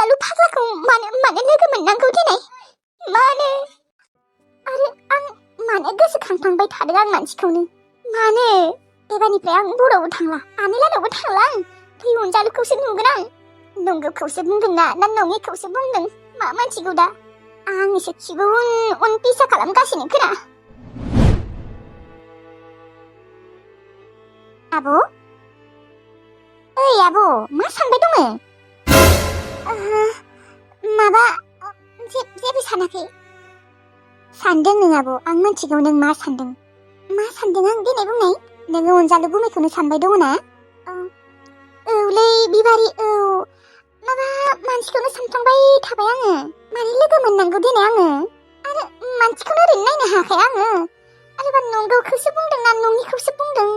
अनजालु फाग्लाखौ मानो लोगो मोननांगौ दिनै मानो आरो आं मानो गोसोखांफ्लांबाय थादों आं मानसिखौनो मानो एबारनिफ्राय आं बर'आवबो थांला आनैलानावबो थांला आं फै अनजालुखौसो नुगोन आं नंगौखौसो बुंदों ना नङिखौसो बुंदों मा मिथिगौ दा आं एसे खिबो उन पिसा खालामगासिनो खोना आब' ओइ आब' मा सानबाय दङ माबा जेबो सानाखै सानदों नों आब' आं मिथिगौ नों मा सानदों आं दिनै बुंनाय नोङो अनजालु गुमैखौनो सानबाय दङ ना औलै बिबारि औ माबा मानसिखौनो सानफ्लांबाय थाबाय आङो माने लोगो मोननांगौ दिनै आङो आरो मानसिखौनो ओरैनो नायनो हायाखै आङो आरोबा नंगौखौसो बुंदों ना नङिखौसो बुंदों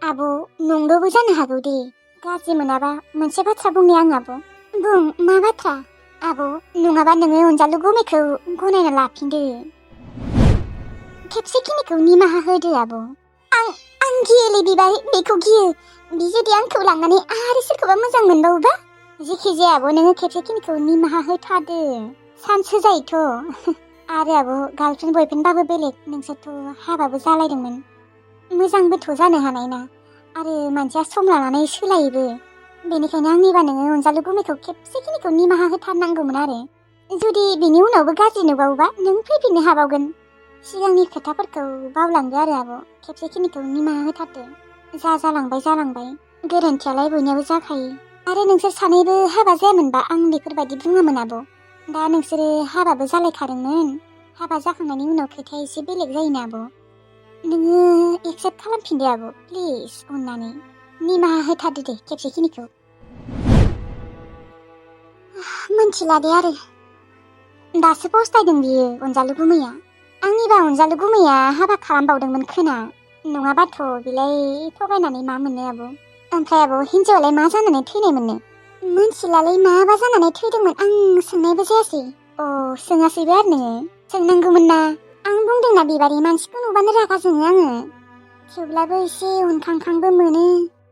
आब' नंगौबो जानो हागौ दे गाज्रि मोनाबा मोनसे बाथ्रा बुंनो आं आब' बुं मा बाथ्रा आब' नङाबा नोङो अनजालु गुमैखौ गनायना लाफिनदो खेबसेखिनिखौ निमाहा होदो आब' आं गियोलै बिबारि बेखौ गियो बि जुदि आंखौ लांनानै आरो सोरखौबा मोजां मोनबावोबा जेखि जाया आब' नोङो खेबसेखिनिखौ निमाहा होथारदो चान्स होजायोथ' आरो आब' गार्लफ्रेन्ड बयफ्रेन्डबाबो बेलेग नोंसोरथ' हाबाबो जालायदोंमोन मोजांबोथ' जानो हानाय ना आरो मानसिया सम लानानै सोलायोबो बेनिखायनो आंनिबा नोङो अनजालु गुमैखौ खेबसेखिनिखौ निमाहा होथारनांगौमोन आरो जुदि बिनि उनावबो गाज्रि नुबावोबा नों फैफिननो हाबावगोन सिगांनि खोथाफोरखौ बावलांदो आरो आब' खेबसेखिनिखौ निमाहा होथारदो जालांबाय गोरोन्थियालाय बयनियाबो जाखायो आरो नोंसोर सानैबो हाबा जायामोनबा आं बेफोरबायदि बुङामोन आब' दा नोंसोरो हाबाबो जालायखादोंमोन हाबा जाखांनायनि उनाव खोथाया एसे बेलेग जायोना आब' नोङो एक्सेप्ट खालामफिनदो आब' प्लिज अननानै निमाहा होथारदो दे खेबसेखिनिखौ मोनथिला दे आरो दासो पस्तायदों बियो अनजालु गुमैया आंनिबा अनजालु गुमैया हाबा खालामबावदोंमोन खोना नङाबाथ' बिलाय थगायनानै मा मोननो आब' ओमफ्राय आब' हिन्जावालाय मा जानानै थैनाय मोननो मोनथिलालै माबा जानानै थैदोंमोन आं सोंनायबो जायासै सोङासैबो आरो नोङो सोंनांगौमोन ना आं बुंदोंना बिबारि मानसिखौ नुबानो रागा जोङो आङो थेवब्लाबो एसे उनखांखांबो मोनो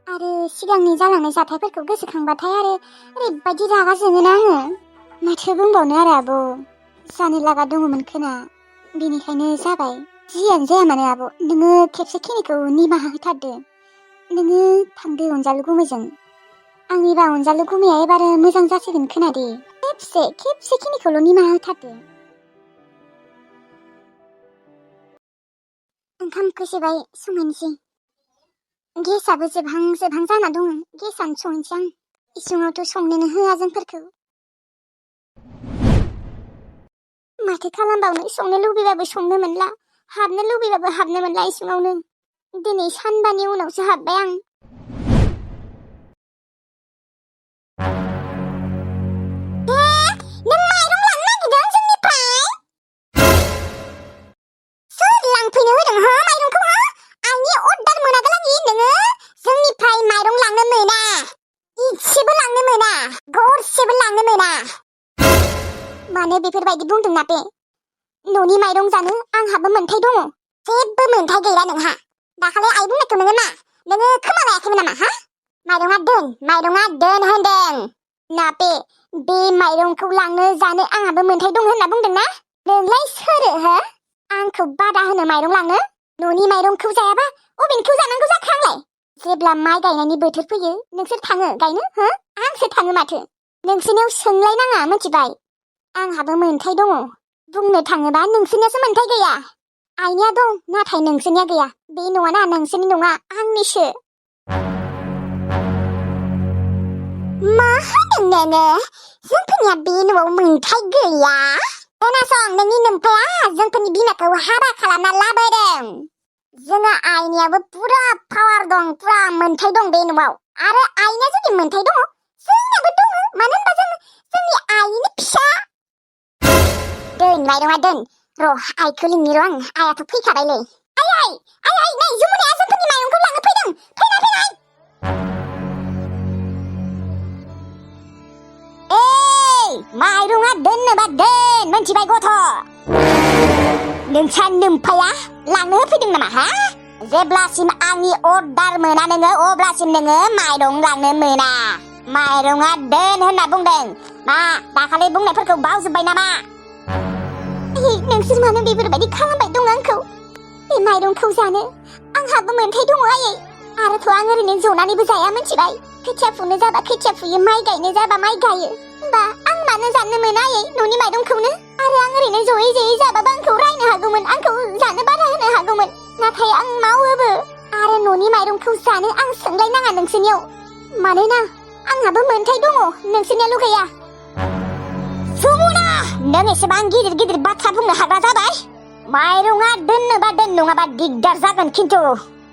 आरो सिगांनि जालांनाय जाथायफोरखौ गोसोखांबाथाय आरो ओरैबायदि रागा जोङोना आङो माथो बुंबावनो आरो आब' जानो लागा दङमोन खोना बेनिखायनो जाबाय जियानो जाया मानो आब' नोङो खेबसेखिनिखौ निमाहा होथारदो नोङो थांदो अनजालु गुमैजों आंनिबा अनजालु गुमैया एबार मोजां जासिगोन खोना दे खेबसेखिनिखौल' निमाहा होथारदो ओंखामखौ सोबाय संहैनोसै गेसआबो जोबहां जाना दङ गेसआनो संहैनोसै आं इसिङावथ' संनोनो होआ जोंफोरखौ माथो खालामबावनो संनो लुबैबाबो संनो मोनला हाबनो लुबैबाबो हाबनो मोनला इसिङावनो दिनै सानबानि उनावसो हाबबाय आं नों माइरं लांनो नागिरदों जोंनिफ्राय सोर लांफैनो होदों हा माइरंखौ हा आंनि अर्डार मोनागोलागि नोङो जोंनिफ्राय माइरं लांनो मोना इसेबो लांनो मोना गरसेबो लांनो मोना मानो बेफोरबायदि बुंदों ना बे न'नि माइरं जानो आंहाबो मोन्थाय दङ जेबो मोन्थाय गैला नोंहा दाखालि आइ बुंनायखौ नोङो खोमा लायाखैमोन नामा हा माइरङा दोन होनदों ना बे माइरंखौ लांनो जानो आंहाबो मोन्थाय दं होनना बुंदों ना नोंलाय सोरो हो आंखौ बादा होनो माइरं लांनो न'नि माइरंखौ जायाबा अबेनिखौ जानांगौ जाखो आंलाय जेब्ला माइ गायनायनि बोथोर फैयो नोंसोर थाङो गायनो हो आंसो थाङो माथो नोंसोरनियाव सोंलायनाङा मिथिबाय आंहाबो मोन्थाय दङ बुंनो थाङोबा नोंसोरनियासो मोन्थाय गैया आइनिया दं नाथाय नोंसोरनिया गैया बे नङाना नोंसोरनि नङा आंनिसो मा होनदों नोङो जोंफोरनिया बे न'आव मोन्थाय गैया खोनासं नोंनि नोमफाया जोंफोरनि बिमाखौ हाबा खालामना लाबोदों जोंहा आइनियाबो पुरा पावार दं पुरा मोन्थाय दं बे न'आव आरो आइनिया जुदि मोन्थाय दङ जोंनाबो दङ मानो होनबा जोंनि आइनि फिसा दोन माइरङा दोन र' आइखौ लिंनि र' आं आइयाथ' फैखाबायलै आइ नै जमुनाया जोंफोरनि माइरंखौ लांनो फैदों फैनाय माइरङा दोननोबा दोन मोनथिबाय गथ' नोंसा नोमफाया लांनो होफैदों नामा हा जेब्लासिम आंनि अर्डार मोना नोङो अब्लासिम नोङो माइरं लांनो मोना माइरङा दोन होनना बुंदों मा दाखालि बुंनायफोरखौ बावजोब्बाय नामा नोंसोर मानो बेफोरबायदि खालामबाय दं आंखौ बे माइरंखौ जानो आंहाबो मोन्थाय दङ आयै आरोथ' आं ओरैनो जनानैबो जाया मिथिबाय खोथिया फुनो जाबा खोथिया फुयो माइ गायनो जाबा माइ गायो होमबा आं मानो जानो मोना आयै न'नि माइरंखौनो आरो आं ओरैनो जयै जयै जाबाबो आंखौ रायनो हागौमोन आंखौ जानो बादा होनो हागौमोन नाथाय आं मावोबो आरो न'नि माइरंखौ जानो आं सोंलायनाङा नोंसोरनियाव मानोना आंहाबो मोन्थाय दङ नोंसोरनियाल' गैया जमुना नों एसेबां गिदिर गिदिर बाथ्रा बुंनो हाग्रा जाबाय माइरंआ दोननोबा दोन नङाबा दिगदार जागोन खिन्थु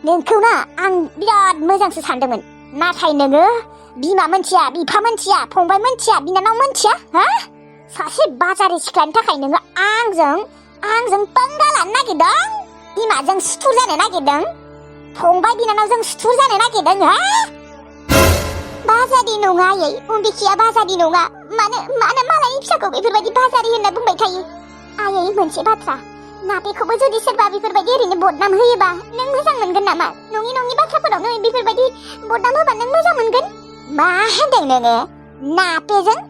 नोंखौ ना आं बिराद मोजांसो सानदोंमोन नाथाय नोङो बिमा मोनथिया बिफा मोनथिया फंबाय मोनथिया बिनानाव मोनथिया हा सासे बाजारि सिख्लानि थाखाय नोङो आंजों पंगा लानो नागिरदों बिमाजों सुथुर जानो नागिरदों फंबाय बिनानावजों सुथुर जानो नागिरदों हा बाजारि नङा आयै अम्बिकाया बाजारि नङा मानो मालायनि फिसाखौ बेफोरबायदि बाजारि होनना बुंबाय थायो आयै मोनसे बाथ्रा नाफेखौबो जुदि सोरबा बेफोरबायदि ओरैनो बदनाम होयोबा नों मोजां मोनगोन नामा नङि बाथ्राफोरावनो बेफोरबायदि बदनाम होबा नों मोजां मोनगोन मा होनदों नोङो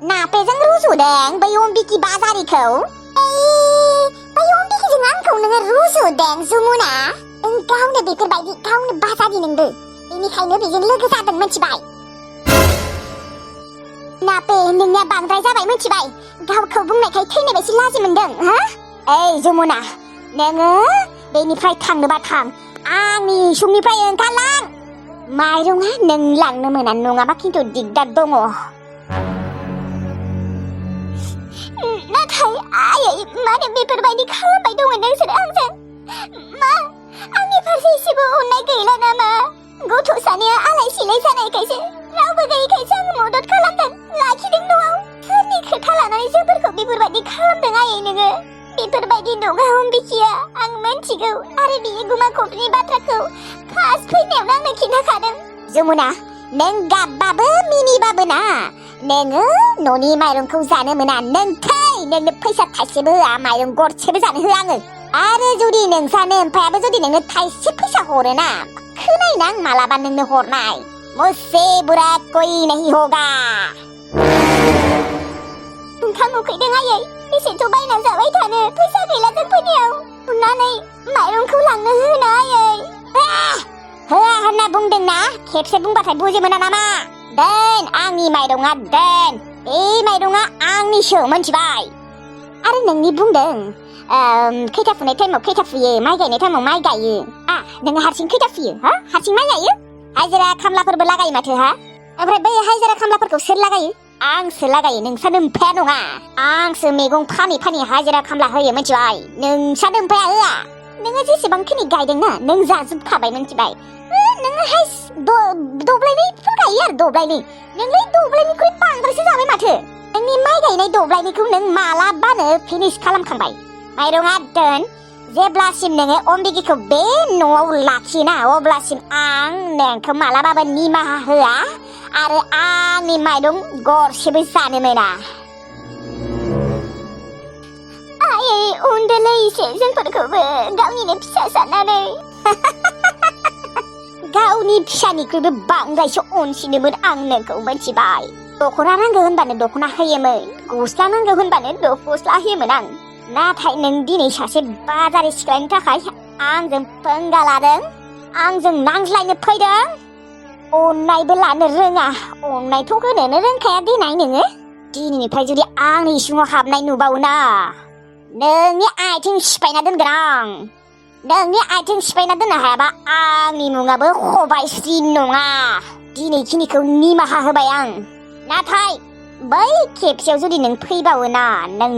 नापेजों रुजुदों बै अम्बिकी बाजारिखौ बै अम्बिकीजों आंखौ नोङो रुजुदों जमुना नों गावनो बेफोरबायदि गावनो बाजारि नोंबो बेनिखायनो बेजों लोगो जादों मिथिबाय नापे नोंनिया बांद्राय जाबाय मिथिबाय गावखौ बुंनायखाय थैनाय बायदि लाजि मोनदों हा ओइ जमुना नोङो बेनिफ्राय थांनोबा थां आंनि इसिंनिफ्राय ओंखारलां माइरंआ नों लांनो मोना नङाबा खिन्थु दिगदार दङ नाथाय आयै मानो बेफोरबायदि खालामबाय दङ नोंसोर आंजों मा आंनि फारसे एसेबो अननाय गैला नामा गथ' सानैया आलाय सिलाय जानायखायसो रावबो गैयैखायसो आं मदद खालामदों लाखिदों न'आव सोरनि खोथा लानानै जोंफोरखौ बेफोरबायदि खालामदों आयै नोङो बेफोरबायदि नङा अम्बिकाया आं मिन्थिगौ आरो बियो गुमा खफ्रिनि बाथ्राखौ फार्स्ट फैनायावनो आंनो खिन्थाखादों जमुना नों गाबबाबो मिनिबाबो ना नोङो न'नि माइरंखौ जानो मोना नोंनो फैसा थाइसेबो होआ माइरं गरसेबो जानो होआ आङो आरो जुदि नोंसानो ओमफ्रायाबो जुदि नोंनो थाइसे फैसा हरोना खोनायना आं मालाबा नोंनो हरनाय मुझसे बुरा कोई नहीं होगा ओंखाम उखैदों आयै बेसेथ' बायना जाबाय थानो फैसा गैला जोंफोरनियाव अननानै माइरंखौ लांनो होना आयै होआ होनना बुंदोंना खेबसे बुंबाथाय बुजि मोना नामा दोन आंनि माइरंआ दोन बे माइरंआ आंनिसो मोनथिबाय आरो नोंनि बुंदों खैथा फुनाय टाइमाव खैथा फुयो माइ गायनाय टाइमाव माइ गायो नोङो हारसिं खैथा फुयो हा हारसिं माइ गायो हाजिरा खामलाफोरबो लागायो माथो हा ओमफ्राय बै हाजिरा खामलाफोरखौ सोर लागायो आंसो लागायो नोंसानो ओमफ्राया नङा आंसो मैगं फानै हाजिरा खामला होयो मिथिबाय नोंसानो ओमफ्राया होआ नोङो जेसेबांखिनि गायदोंना नों जाजोबखाबाय मिथिबाय नोङो हाइस दब्लायनैफोर गायो आरो दब्लायनै नोंलाय दब्लायनिख्रुइ बांद्रायसो जाबाय माथो नोंनि माइ गायनाय दब्लायनैखौ नों मालाबानो फिनिश खालामखांबाय माइरंआ दोन जेब्लासिम नोङो अम्बिकाखौ बे न'आव लाखियोना अब्लासिम आं नोंखौ मालाबाबो निमाहा होआ आरो आंनि माइरं गरसेबो जानो मोना आयै उन्दोलै एसे जोंफोरखौबो गावनिनो फिसा साननानै गावनि फिसानिख्रुइबो बांद्रायसो अनसिनोमोन आं नोंखौ मिथिबाय दख'ना नांगौ होनबानो दख'ना होयोमोन गस्ला नांगौ होनबानो गस्ला होयोमोन आं नाथाय नों दिनै सासे बाजारि सिख्लानि थाखाय आंजों पंगा लादों आंजों नांज्लायनो फैदों अननायबो लानो रोङा अननायथ' होनोनो रोंखाया देनाय नोङो दिनैनिफ्राय जुदि आंनि इसिङाव हाबनाय नुबावोना नोंनि आथिं सिफायना दोनगोन आं नोंनि आथिं सिफायना दोननो हायाबा आंनि मुङाबो खबाइस्रि नङा दिनैखिनिखौ निमाहा होबाय आं नाथाय बै खेबसेयाव जुदि नों फैबावोना नों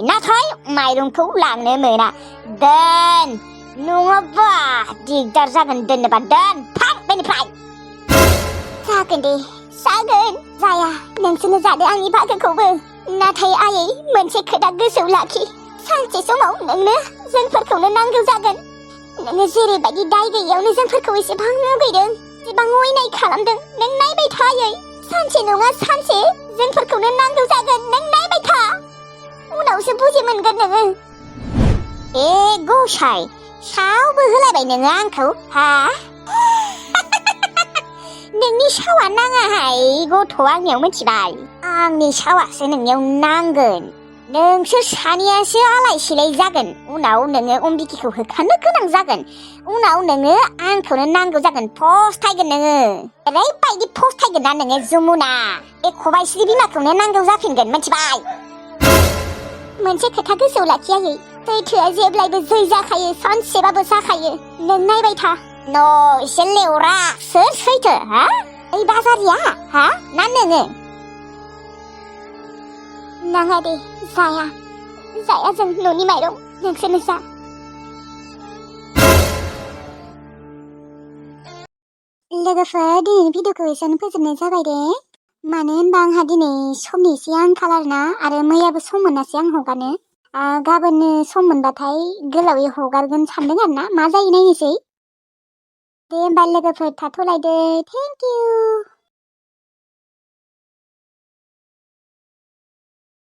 नाथाय माइरंखौ लांनो मोना दोन नङाबा दिगदार जागोन दोननोबा दोन थां बेनिफ्राय जागोन दे जागोन जाया नोंसोरनो जादो आंनि भागोखौबो नाथाय आयै मोनसे खोथा गोसोआव लाखि सानसे समाव नोंनो जोंफोरखौनो नांगौ जागोन नोङो जेरैबायदि दाय गैयैयावनो जोंफोरखौ एसेबां मुगैदों एसेबां अयनाय खालामदों नों नायबाय थायै सानसे नङा सानसे जोंफोरखौनो नांगौ जागोन नों नायबाय था उनावसो बुजि मोनगोन नोङो ए गसाय सावबो होलायबाय नोङो आंखौ हा नोंनि सावा नाङाहाय गथ'आ आंनियाव मिथिबाय आंनि सावासो नोंनियाव नांगोन नोंसोर सानैयासो आलाय सिलाय जागोन उनाव नोङो अम्बिकिखौ होखानो गोनां जागोन उनाव नोङो आंखौनो नांगौ जागोन फस्थायगोन नोङो ओरैबायदि फस्थायगोन ना नोङो जमुना बे खबाइस्रि बिमाखौनो नांगौ जाफिनगोन मिथिबाय मोनसे खोथा गोसोआव लाखियायै सैथोआ जेब्लायबो जै जाखायो सानसेबाबो जाखायो नों नायबाय था न' एसे लेवरा सोर सैथो हा ओइ बाजारिया हा ना नोङो नाङा दे जाया जों न'नि माइरं नोंसोरनो जा लोगोफोर दिनैनि भिडिअखौ एसेयावनो फोजोबनाय जाबाय दे मानो होनबा आंहा दिनै समनि एसे आंखाल आरो मैयाबो सम मोनासै आं हगारनो गाबोननो सम मोनबाथाय गोलावै हगारगोन सानदों आरोना मा जायो नायनोसै दे होमबा लोगोफोर थाथ'लायदो थेंक इउ